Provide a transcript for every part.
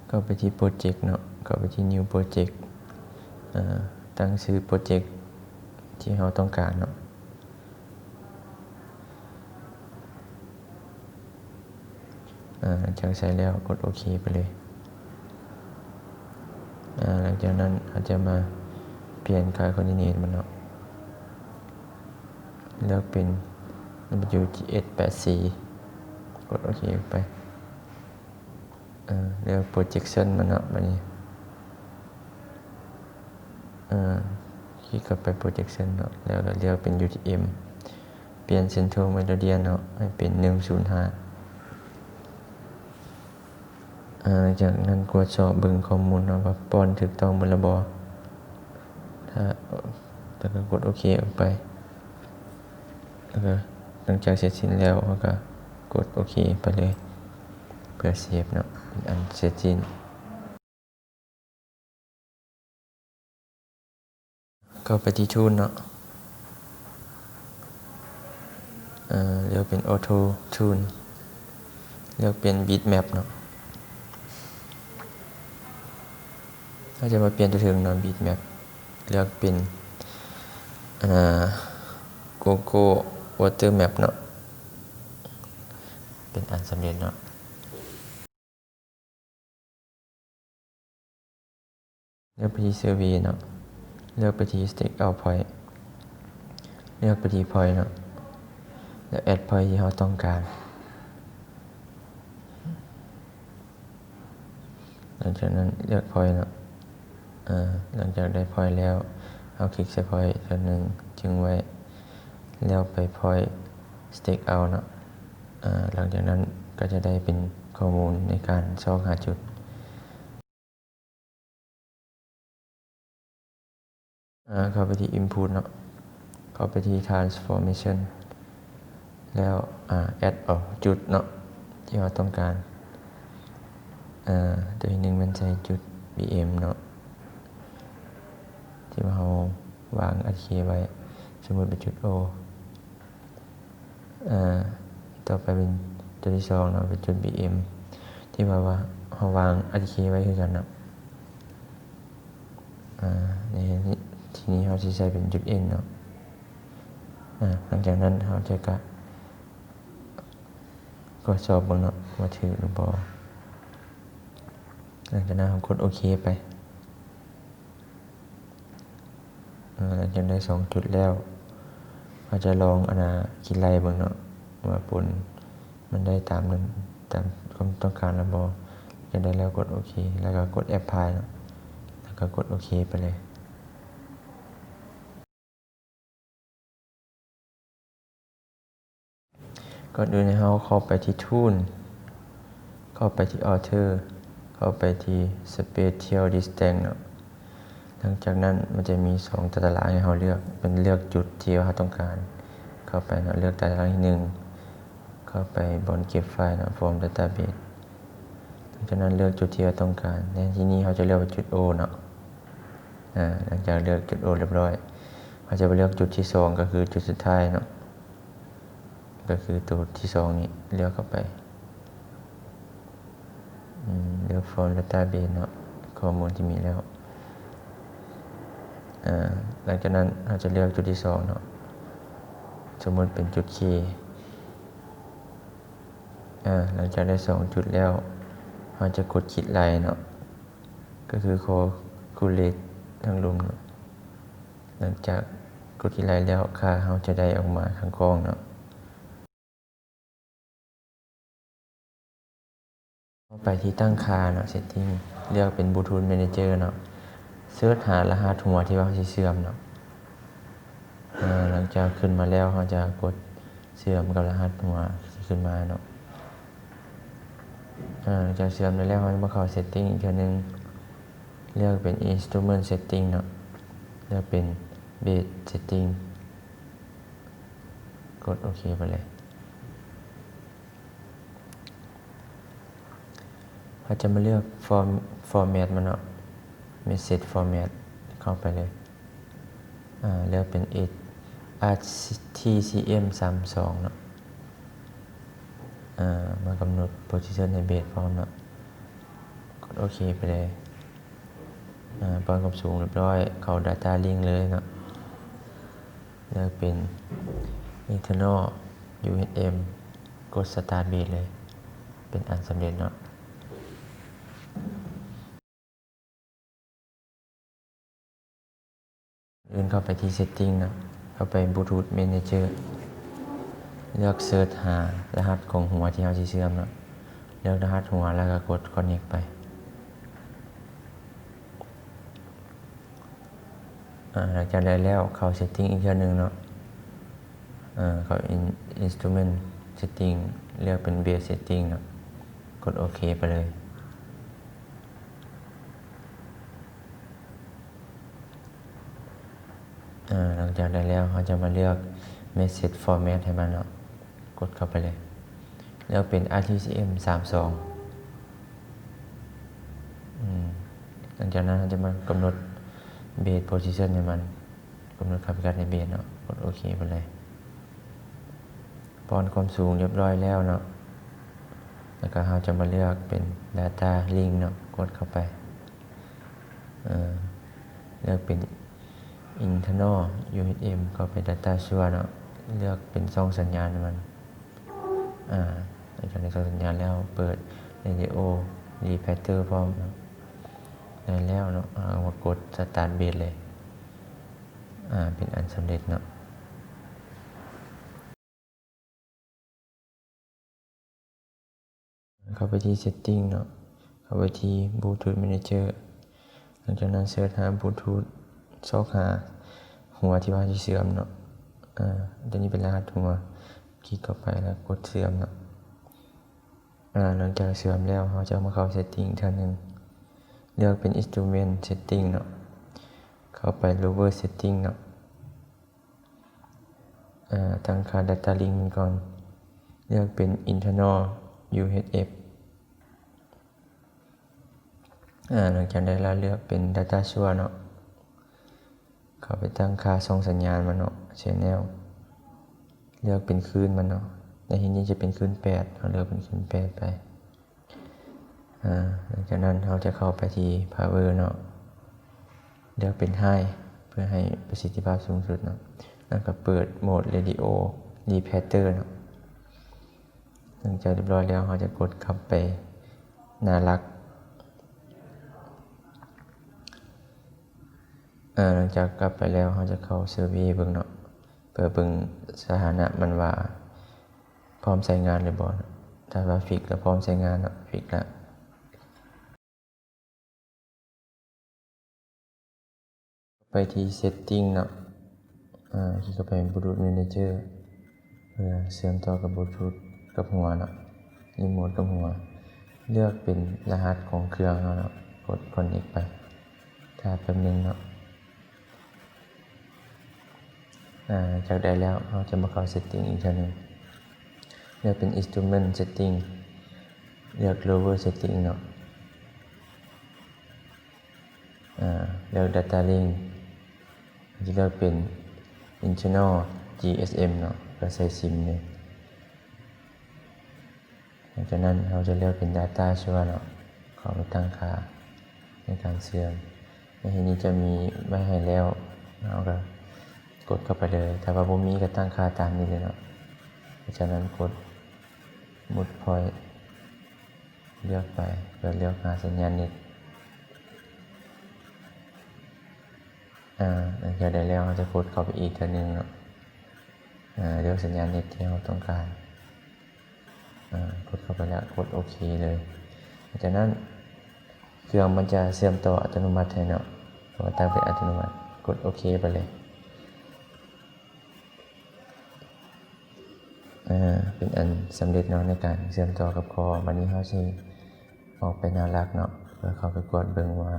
ເຂົ້າໄປທີ່ໂປຣເຈັກເນາະ, ເຂົ້າໄປທີ່ New Project ເອີ ຕັ້ງຊື່ໂປຣເຈັກທີ່ເຮົາຕ້ອງການເນາະ. ອາ ຫຼັງຈາກໃສ່ແລ້ວ ກົດໂອເຄໄປເລີຍ. ອາ ຫຼັງຈາກນັ້ນເຮົາຈະມາປ່ຽນຄາຄອນດີເນດມັນເນາະ, ເລືອກເປັນ W G S ແປດສີ່ ກົດໂອເຄໄປ. ເອີ ເລືອກ projection ມັນເນາະ ບາດນີ້ ເອີ ຄລິກເຂົ້າໄປ projection ເນາະ ແລ້ວກໍເລືອກເປັນ U T M ປ່ຽນ Central Meridian ເນາະ ໃຫ້ເປັນ ໜຶ່ງສູນຫ້າ. ອາ ຈາກນັ້ນກວດສອບເບິ່ງຂໍ້ມູນເນາະ ວ່າປ້ອນຖືກຕ້ອງໝົດແລ້ວບໍ່. ຖ້າ ແລ້ວກໍກົດໂອເຄອອກໄປ. ແລ້ວກໍຫຼັງຈາກເສັດສິ້ນແລ້ວ ເຮົາກໍກົດໂອເຄໄປເລີຍ ເພື່ອເຊບເນາະ ເປັນອັນເສັດສິ້ນ. ເຂົ້າໄປທີ່ Tool ເນາະ, ເລືອກເປັນ Auto Tool ເລືອກເປັນ Bitmap ເນາະ. ເຮົາຈະມາປ່ຽນຕົວເທິງເນາະ Bitmap ເລືອກເປັນ ອາ Gogo Water Map ເນາະ, ເປັນອັນສຳເລັດເນາະ. ເລືອກໄປທີ່ Survey ເນາະ, ເລືອກໄປທີ່ Stake Out Point ເລືອກໄປທີ່ Point ເນາະ ແລ້ວ Add Point ທີ່ເຮົາຕ້ອງການ. ຫຼັງຈາກນັ້ນເລືອກ Point ເນາະ, ອາ ຫຼັງຈາກໄດ້ Point ແລ້ວ ເຮົາຄລິກໃສ່ Point ເທື່ອໜຶ່ງ ຈຶ່ງໄວ້ ແລ້ວໄປ Point Stake Out ເນາະ. ອາ ຫຼັງຈາກນັ້ນກໍຈະໄດ້ເປັນຂໍ້ມູນໃນການຊອກຫາຈຸດ. ອາ ເຂົ້າໄປທີ່ Input ເນາະ, ເຂົ້າໄປທີ່ Transformation ແລ້ວ ອາ Add ເອົາຈຸດເນາະ ທີ່ເຮົາຕ້ອງການ. ອາ ຕົວທີໜຶ່ງແມ່ນໃສ່ຈຸດ B M ເນາະ ທີ່ວ່າເຮົາວາງ Article ໄວ້, ສົມມຸດເປັນຈຸດ O. ອາ ຕໍ່ໄປເປັນຕົວທີສອງເນາະ ເປັນຈຸດ B M ທີ່ວ່າ ວ່າເຮົາວາງ Article ໄວ້ຄືກັນເນາະ. ອາ ໃນທີ່ນີ້ເຮົາຊິໃສ່ເປັນຈຸດ N ເນາະ. ອາ ຫຼັງຈາກນັ້ນເຮົາຈະກະກວດສອບເບິ່ງເນາະ ວ່າຖືກຫຼືບໍ່. ຫຼັງຈາກນັ້ນເຮົາກົດໂອເຄໄປ. ອາ ຫຼັງຈາກໄດ້ສອງຈຸດແລ້ວ ເຮົາຈະລອງ ອັນນ່າ ຄິດໄລ່ເບິ່ງເນາະ ວ່າຜົນມັນໄດ້ຕາມນັ້ນ ຕາມຄວາມຕ້ອງການແລ້ວບໍ່. ຢາກໄດ້ແລ້ວກົດໂອເຄ ແລ້ວກໍກົດ Apply ເນາະ ແລ້ວກໍກົດໂອເຄໄປເລີຍ. ກ່ອນອື່ນໃຫ້ເຮົາເຂົ້າໄປທີ່ Tool ເຂົ້າໄປທີ່ Author ເຂົ້າໄປທີ່ Spatial Distance ເນາະ. ຫຼັງຈາກນັ້ນມັນຈະມີສອງຕາຕະລາງໃຫ້ເຮົາເລືອກ ເປັນເລືອກຈຸດທີ່ວ່າເຮົາຕ້ອງການເຂົ້າໄປເນາະ. ເລືອກຕາລາງທີໜຶ່ງ ເຂົ້າໄປບ່ອນເກັບໄຟລ໌ເນາະ From Database. ຫຼັງຈາກນັ້ນເລືອກຈຸດທີ່ເຮົາຕ້ອງການ. ໃນທີ່ນີ້ເຮົາຈະເລືອກເປັນຈຸດ O ເນາະ. ອາ ຫຼັງຈາກເລືອກຈຸດ O ຮຽບຮ້ອຍ ເຮົາຈະໄປເລືອກຈຸດທີສອງ ກໍຄືຈຸດສຸດທ້າຍເນາະ. ກໍຄືໂຕທີສອງນີ້ ເລືອກເຂົ້າໄປ ອືມ ເລືອກ From Database ເນາະ ຂໍ້ມູນທີ່ມີແລ້ວ. ອາ ຫຼັງຈາກນັ້ນເຮົາຈະເລືອກຈຸດທີສອງເນາະ ສົມມຸດເປັນຈຸດ K. ອາ ຫຼັງຈາກໄດ້ສອງຈຸດແລ້ວ ເຮົາຈະກົດຄິດໄລ່ເນາະ ກໍຄື Calculate ທາງລຸ່ມເນາະ. ຫຼັງຈາກກົດຄິດໄລ່ແລ້ວ ຄ່າເຮົາຈະໄດ້ອອກມາຂ້າງກ້ອງເນາະ. ເຮົາໄປທີ່ຕັ້ງຄ່າເນາະ Setting ເລືອກເປັນ Bluetooth Manager ເນາະ. ເສີດຫາລະຫັດຫົວທີ່ວ່າເຮົາຊິເຊື່ອມເນາະ. ອາ ຫຼັງຈາກຂຶ້ນມາແລ້ວ ເຮົາຈະກົດເຊື່ອມກັບລະຫັດຫົວທີ່ຂຶ້ນມາເນາະ. ອາ ຈາກເຊື່ອມໄດ້ແລ້ວ ເຮົາມາເຂົ້າ Setting ອີກເທື່ອໜຶ່ງ ເລືອກເປັນ Instrument Setting ເນາະ ເລືອກເປັນ Bass Setting ກົດໂອເຄໄປເລີຍ. ເຮົາຈະມາເລືອກ Form- Format ມັນເນາະ Message Format ເຂົ້າໄປເລີຍ. ອາ ເລືອກເປັນ H- RTCM ສາມສອງເນາະ. ອາ ມາກຳນົດ Position ໃຫ້ Bass ພ້ອມເນາະ. ກົດ ໂອເຄໄປເລີຍ. ອາ ປ້ອນຄວາມສູງຮຽບຮ້ອຍ ເຂົ້າ Data Link ເລີຍເນາະ. ເລືອກເປັນ Internal ຢູເອັສເອັມ ກົດ Start Base ເລີຍ ເປັນອັນສຳເລັດເນາະ. ອື່ນເຂົ້າໄປທີ່ Setting ເນາະ, ເຂົ້າໄປ Bluetooth Manager ເລືອກ Search ຫາລະຫັດຂອງຫົວທີ່ເຮົາຊິເຊື່ອມເນາະ, ເລືອກລະຫັດຫົວ ແລ້ວກໍກົດ Connect ໄປ. ອາ ຫຼັງຈາກໄດ້ແລ້ວ ເຂົ້າ Setting ອີກເທື່ອໜຶ່ງເນາະ, ເຂົ້າ In- Instrument Setting ເລືອກເປັນ Base Setting ເນາະ, ກົດໂອເຄໄປເລີຍ. ອາ ຫຼັງຈາກໄດ້ແລ້ວ ເຮົາຈະມາເລືອກ Message Format ໃຫ້ມັນເນາະ, ກົດເຂົ້າໄປເລີຍ, ເລືອກເປັນ RTCM ສາມສອງ. ອືມ ຫຼັງຈາກນັ້ນ ເຮົາຈະມາກຳນົດ Base Position ໃຫ້ມັນ, ກຳນົດຄ່າພິກັດໃຫ້ Base ເນາະ, ກົດໂອເຄໄປເລີຍ. ປ້ອນຄວາມສູງຮຽບຮ້ອຍແລ້ວເນາະ, ແລ້ວກໍເຮົາຈະມາເລືອກເປັນ Data Link ເນາະ, ກົດເຂົ້າໄປ. ເອີ ເລືອກເປັນ Internal ຢູເອັສເອັມ ເຂົ້າໄປ Data Source ເນາະ, ເລືອກເປັນຊ່ອງສັນຍານໃຫ້ມັນ. ອາ ຫຼັງຈາກໄດ້ຊ່ອງສັນຍານແລ້ວ ເປີດ Radio Repeater ພ້ອມເນາະ, ໄດ້ແລ້ວເນາະ, ເຮົາມາກົດ Start Base ເລີຍ. ອາ ເປັນອັນສຳເລັດເນາະ. ເຂົ້າໄປທີ່ Setting ເນາະ, ເຂົ້າໄປທີ່ Bluetooth Manager, ຫຼັງຈາກນັ້ນ Search ຫາ Bluetooth ຊອກຫາຫົວທີ່ວ່າເຮົາຊິເຊື່ອມເນາະ. ອາ ຕົວນີ້ເປັນລະຫັດຫົວ, ຄລິກເຂົ້າໄປແລ້ວກົດເຊື່ອມເນາະ. ອາ ຫຼັງຈາກເຊື່ອມແລ້ວ ເຮົາຈະເອົາມາເຂົ້າ Setting ເທື່ອໜຶ່ງ, ເລືອກເປັນ Instrument Setting ເນາະ, ເຂົ້າໄປ Lower Setting ເນາະ. ອາ ຕັ້ງຄ່າ Data Link ມັນກ່ອນ, ເລືອກເປັນ Internal ຢູເອັສເອັມ. ອາ ຫຼັງຈາກໄດ້ແລ້ວ ເລືອກເປັນ Data Source ເນາະ, ເຂົ້າໄປຕັ້ງຄ່າຊ່ອງສັນຍານມັນເນາະ, Channel, ເລືອກເປັນຄື້ນມັນເນາະ, ໃນທີ່ນີ້ຈະເປັນຄື້ນແປດ, ເຮົາເລືອກເປັນຄື້ນແປດໄປ. ອາ ຫຼັງຈາກນັ້ນເຮົາຈະເຂົ້າໄປທີ່ Power ເນາະ, ເລືອກເປັນ High ເພື່ອໃຫ້ປະສິດທິພາບສູງສຸດເນາະ, ແລ້ວກໍເປີດໂໝດ Radio Repeater ເນາະ. ຫຼັງຈາກຮຽບຮ້ອຍແລ້ວ ເຮົາຈະກົດກັບໄປໜ້າຫຼັກ. ອາ ຫຼັງຈາກກັບໄປແລ້ວ ເຮົາຈະເຂົ້າ Survey ເບິ່ງເນາະ, ເພື່ອເບິ່ງສະຖານະມັນວ່າ ພ້ອມໃຊ້ງານຫຼືບໍ່. ຖ້າວ່າ Fix ແລ້ວ ພ້ອມໃຊ້ງານເນາະ, Fix ແລ້ວ. ໄປທີ່ Setting ເນາະ, ອາ ຄລິກເຂົ້າໄປ Bluetooth Manager ເພື່ອເຊື່ອມຕໍ່ກັບ Bluetooth ກັບຫົວເນາະ, Remote ກັບຫົວ. ເລືອກເປັນລະຫັດຂອງເຄື່ອງເຮົາເນາະ, ກົດ Connect ໄປ. ຖ້າແປັບໜຶ່ງເນາະ. ອາ ຈາກໄດ້ແລ້ວ ເຮົາຈະມາເຂົ້າ Setting ອີກເທື່ອໜຶ່ງ, ເລືອກເປັນ Instrument Setting, ເລືອກ Lower Setting ເນາະ, ອາ ເລືອກ Data Link, ຈະເລືອກເປັນ Internal ຈີເອັສເອັມ ເນາະ, ເພື່ອໃສ່ຊິມນີ້. ຫຼັງຈາກນັ້ນເຮົາຈະເລືອກເປັນ Data Source ເນາະ, ເຂົ້າໄປຕັ້ງຄ່າໃນການເຊື່ອມ. ໃນທີ່ນີ້ຈະມີໄວ້ໃຫ້ແລ້ວ, ເຮົາກໍກົດເຂົ້າໄປເລີຍ. ຖ້າວ່າບໍ່ມີກໍຕັ້ງຄ່າຕາມນີ້ເລີຍເນາະ. ຈາກນັ້ນກົດ Move Point ເລືອກໄປ ເພື່ອເລືອກຫາສັນຍານເນັດ. ອາ ຫຼັງຈາກໄດ້ແລ້ວ ເຮົາຈະກົດເຂົ້າໄປອີກເທື່ອໜຶ່ງເນາະ, ອາ ເລືອກສັນຍານເນັດທີ່ເຮົາຕ້ອງການ. ອາ ກົດເຂົ້າໄປແລ້ວ ກົດໂອເຄເລີຍ. ຈາກນັ້ນເຄື່ອງມັນຈະເຊື່ອມຕໍ່ອັດຕະໂນມັດໃຫ້ເນາະ, ເຮົາກໍຕັ້ງເປັນອັດຕະໂນມັດ, ກົດໂອເຄໄປເລີຍ. ອາ ເປັນອັນສຳເລັດເນາະ ໃນການເຊື່ອມຕໍ່ກັບຄໍ. ບັດນີ້ເຮົາຊິອອກໄປໜ້າຫຼັກເນາະ, ເພື່ອເຂົ້າໄປກວດເບິ່ງວ່າ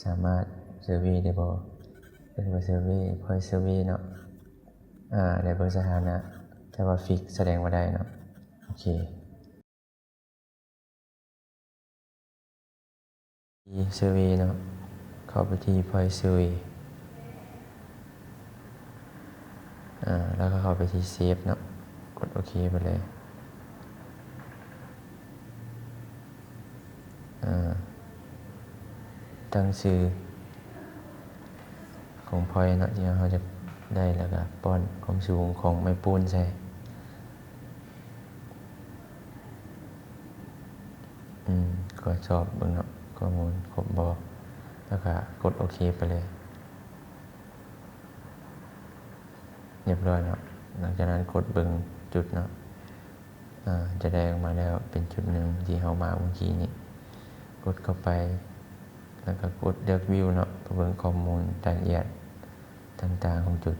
ສາມາດ Survey ໄດ້ບໍ່, ເອີ້ນວ່າ Survey Point Survey ເນາະ. ອາ ໄດ້ເບິ່ງສະຖານະ, ແຕ່ວ່າ Fix ສະແດງບໍ່ໄດ້ເນາະ. ໂອເຄ ທີ່ Survey ເນາະ, ເຂົ້າໄປທີ່ Point Survey, ອາ ແລ້ວກໍເຂົ້າໄປທີ່ Save ເນາະ, ກົດໂອເຄໄປເລີຍ. ອາ ຕັ້ງຊື່ຂອງພອຍເນາະ ທີ່ເຮົາຈະໄດ້ ແລ້ວກໍປ້ອນຄວາມສູງຂອງໄມ້ປູນໃສ່. ອືມ ກວດສອບເບິ່ງເນາະ ຂໍ້ມູນຄົບບໍ່ ແລ້ວກໍກົດໂອເຄໄປເລີຍ. ຮຽບຮ້ອຍເນາະ. ຫຼັງຈາກນັ້ນກົດເບິ່ງຈຸດເນາະ ອາ ຈະໄດ້ອອກມາແລ້ວເປັນຈຸດໜຶ່ງທີ່ເຮົາມາເມື່ອກີ້ນີ້. ກົດເຂົ້າໄປ ແລ້ວກໍກົດເລືອກວິວເນາະ ເພື່ອເບິ່ງຂໍ້ມູນລາຍລະອຽດຕ່າງໆຂອງຈຸດ.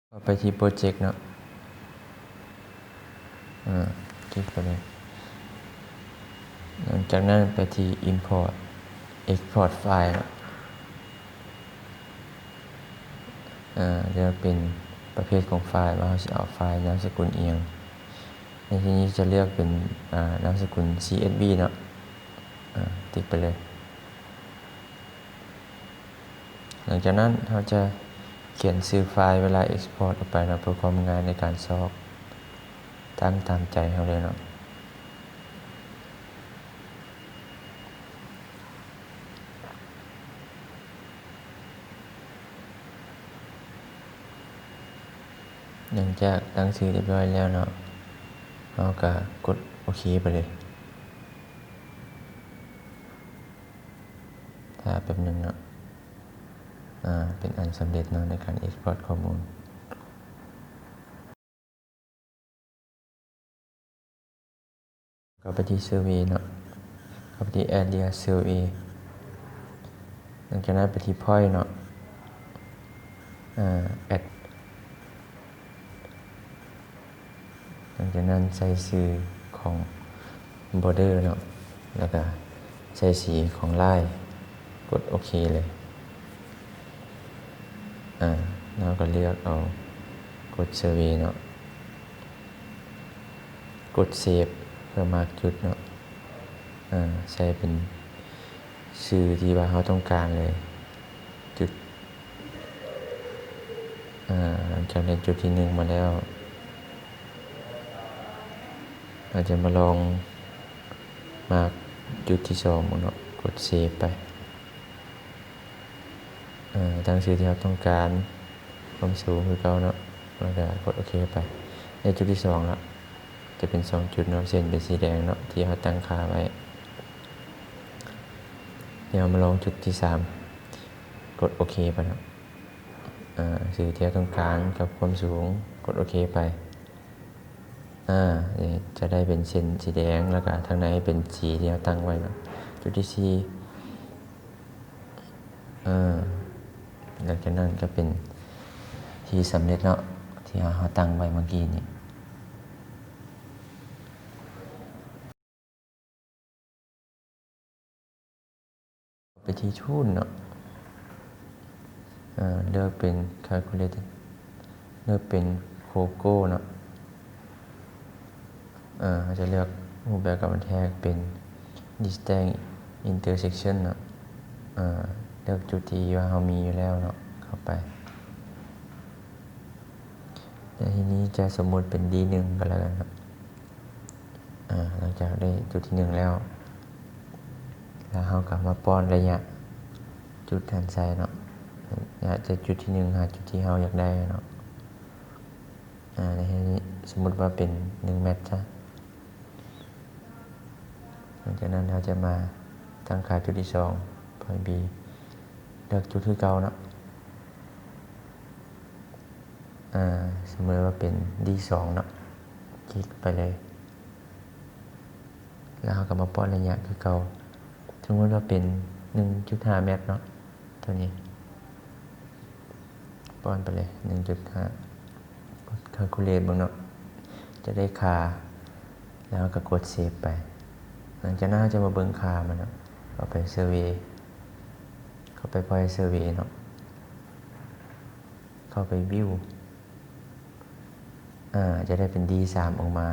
ເຂົ້າໄປທີ່ໂປຣເຈັກເນາະ ອາ ຄລິກໄປເລີຍ. ຫຼັງຈາກນັ້ນໄປທີ່ອິມພອດ ເອັກສະພອດໄຟລ໌ເນາະ ອາ ເລືອກເປັນປະເພດຂອງໄຟລ໌ ວ່າເຮົາຊິເອົາໄຟລ໌ນາມສະກຸນອີ່ຫຍັງ. ໃນທີ່ນີ້ຈະເລືອກເປັນ ອາ ນາມສະກຸນ ຊີເອັສວີ ເນາະ ອາ ຕິກໄປເລີຍ. ຫຼັງຈາກນັ້ນເຮົາຈະຂຽນຊື່ໄຟລ໌ເວລາເອັກສະພອດອອກໄປເນາະ ເພື່ອຄວາມງ່າຍໃນການຊອກ ຕັ້ງຕາມໃຈເຮົາເລີຍເນາະ. ຫຼັງຈາກຕັ້ງຊື່ຮຽບຮ້ອຍແລ້ວເນາະ ເຮົາກໍກົດໂອເຄໄປເລີຍ. ຖ້າແປັບໜຶ່ງເນາະ ອາ ເປັນອັນສຳເລັດເນາະ ໃນການເອັກສະພອດຂໍ້ມູນ. ເຂົ້າໄປທີ່ເຊີເວເນາະ ເຂົ້າໄປທີ່ແອເຣຍເຊີເວ. ຫຼັງຈາກນັ້ນໄປທີ່ພອຍເນາະ ອາ ແອັດ ຫຼັງຈາກນັ້ນໃສ່ຊື່ຂອງ ບອເດີເນາະ ແລ້ວກະໃສ່ສີຂອງລາຍ ກົດໂອເຄເລີຍ. ອາ ເຮົາກໍເລືອກເອົາ ກົດເຊີເວເນາະ ກົດເຊບເພື່ອມາກຈຸດເນາະ ອາ ໃສ່ເປັນຊື່ທີ່ວ່າເຮົາຕ້ອງການເລີຍ ຈຸດ ອາ ຫຼັງຈາກໄດ້ຈຸດທີໜຶ່ງມາແລ້ວ ເຮົາຈະມາລອງມາກຈຸດທີສອງເນາະ ກົດເຊບໄປ ເອີ ຕັ້ງຊື່ທີ່ເຮົາຕ້ອງການ ຄວາມສູງຄືເກົ່າເນາະ ແລ້ວກໍກົດໂອເຄໄປ. ໄດ້ຈຸດທີສອງແລ້ວ ຈະເປັນສອງຈຸດເນາະ ເສັ້ນເປັນສີແດງເນາະ ທີ່ເຮົາຕັ້ງຄ່າໄວ້. ດຽວເຮົາມາລອງຈຸດທີສາມ ກົດໂອເຄໄປເນາະ ອາ ຊື່ທີ່ເຮົາຕ້ອງການກັບຄວາມສູງ ກົດໂອເຄໄປ. ອາ ຈະໄດ້ເປັນເສັ້ນສີແດງ ແລ້ວກະທາງໃນເປັນສີທີ່ເຮົາຕັ້ງໄວ້ເນາະ. ຈຸດທີສີ່ ອາ ຫຼັງຈາກນັ້ນກໍເປັນທີ່ສຳເລັດເນາະ ທີ່ເຮົາ ເຮົາຕັ້ງໄວ້ເມື່ອກີ້ນີ້. ໄປທີ່ທູນເນາະ ເອີ ເລືອກເປັນ calculate ເລືອກເປັນ Coco ເນາະ ເອີ ເຮົາຈະເລືອກຮູບແບບການບັນແທກເປັນ distance intersection ເນາະ ເອີ ເລືອກຈຸດທີ່ວ່າເຮົາມີຢູ່ແລ້ວເນາະ ເຂົ້າໄປ. ແລ້ວທີນີ້ຈະສົມມຸດເປັນ D ໜຶ່ງກໍແລ້ວກັນເນາະ. ອາ ຫຼັງຈາກໄດ້ຈຸດທີໜຶ່ງແລ້ວ ແລ້ວເຮົາກໍມາປ້ອນໄລຍະຈຸດຫັ້ນໃສ່ເນາະ ໄລຍະຈາກຈຸດທີໜຶ່ງຫາຈຸດທີ່ເຮົາຢາກໄດ້ເນາະ. ອາ ໃນທີ່ນີ້ສົມມຸດວ່າເປັນໜຶ່ງແມັດຊະ. ຫຼັງຈາກນັ້ນເຮົາຈະມາຕັ້ງຄ່າຈຸດທີສອງ point B ເລືອກຈຸດຄືເກົ່າເນາະ. ອາ ສົມມຸດວ່າເປັນ D ສອງເນາະ ຄລິກໄປເລີຍ ແລ້ວເຮົາກໍມາປ້ອນໄລຍະຄືເກົ່າ. ສົມມຸດວ່າເປັນໜຶ່ງຈຸດຫ້າແມັດເນາະ ຕົວນີ້ ປ້ອນໄປເລີຍ ໜຶ່ງຈຸດຫ້າ ກົດ calculate ເບິ່ງເນາະ ຈະໄດ້ຄ່າ ແລ້ວເຮົາກໍກົດ save ໄປ. ຫຼັງຈາກນັ້ນເຮົາຈະມາເບິ່ງຄ່າມັນເນາະ ເຂົ້າໄປ survey ເຂົ້າໄປ point survey ເນາະ ເຂົ້າໄປ view ອາ ຈະໄດ້ເປັນ D ສາມອອກມາ